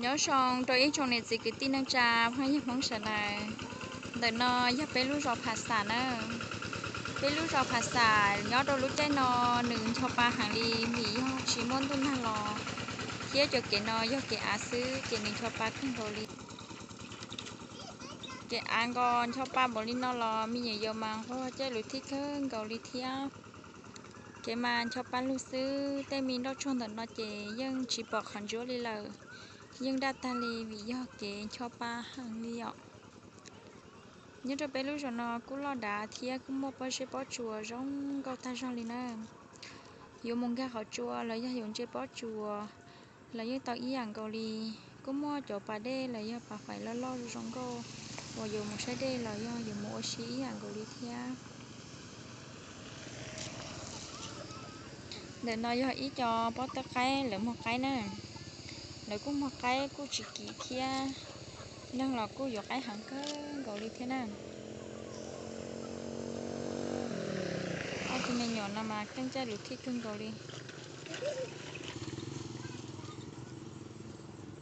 Nyob zoo rau ib tsoom niam txiv kwv tij neej tsa phooj ywg Hmoob sawv daws. Ntawm no yog peb lub zos Phav Xam na. Peb lub zos Phav Xam nyob rau lub caij no nws ncho pa heev li vim yog tsis muaj ntuj nag los, thiab cov kev no yog kev av xwb ces nws ncho pa kawg nkaus li. Kev av nkaus ncho pa npaum li no los me nyuam yaus mas nquag caij lus thij kawg nkaus li thiab. Kev mas ncho pa lug xwb, tej me nroj tsuag ntawm no ces yeej tsis pom qhov ntsuab li lawm, yeej daj tag li vim yog kev ncho pa heev li os. Nyob rau peb lub zos no kuj loj dav thiab kuj muaj pob zeb pob tsuas zoo nkauj tag zog li na. Yuav mus nkag qhov tsua los yog yuav ntsia pob tsuas los yeej tau ib yam nkaus li. Kuj muaj cov pas dej los yog pas fais loj loj zoo nkauj uas yuav mus saib dej los yog yuav mus ua si ib yam nkaus li thiab. Ntawm no yog ib co pob tawb qaib lawv muag qaib na. Lawv kuj muag qaib kuj tsis kim thiab, neeg los kuj yuav qaib heev kawg nkaus li thiab na. Ob tug me nyuam no mas keej caij lus thij kawg nkaus li.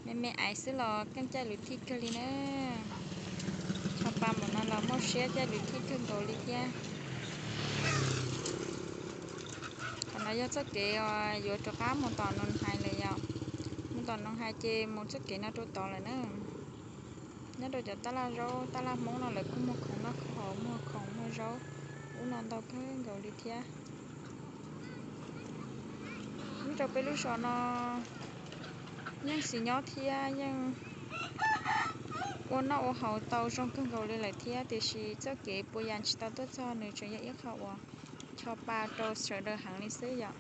Me me aiv xwb los keej caij lus thij kawg li na. Ncho pa npaum no los muaj siab caij lus thij kawg nkaus li thiab. Qhov no yog txoj kev uas yuav rov qab mus tom Noov Hais lawm yom. Mus tom Noov Hais ces mus txoj kev no rau tod lawm na. Nyob rau cov taj laj zaub taj laj Hmoob no lawv kuj muag khoom noj khoom haus, muag khoom muag zaub ub no ntau kawg nkaus li thiab. Nyob rau peb lub zos no yeej tsis nyob thiab yeej ua noj ua haus tau zoo kawg nkaus li lawm thiab, tiam sis txoj kev puas yas tsis tau tuaj txog, nws tseem yog ib qho uas ncho pa rau sawv daws heev li xwb yom.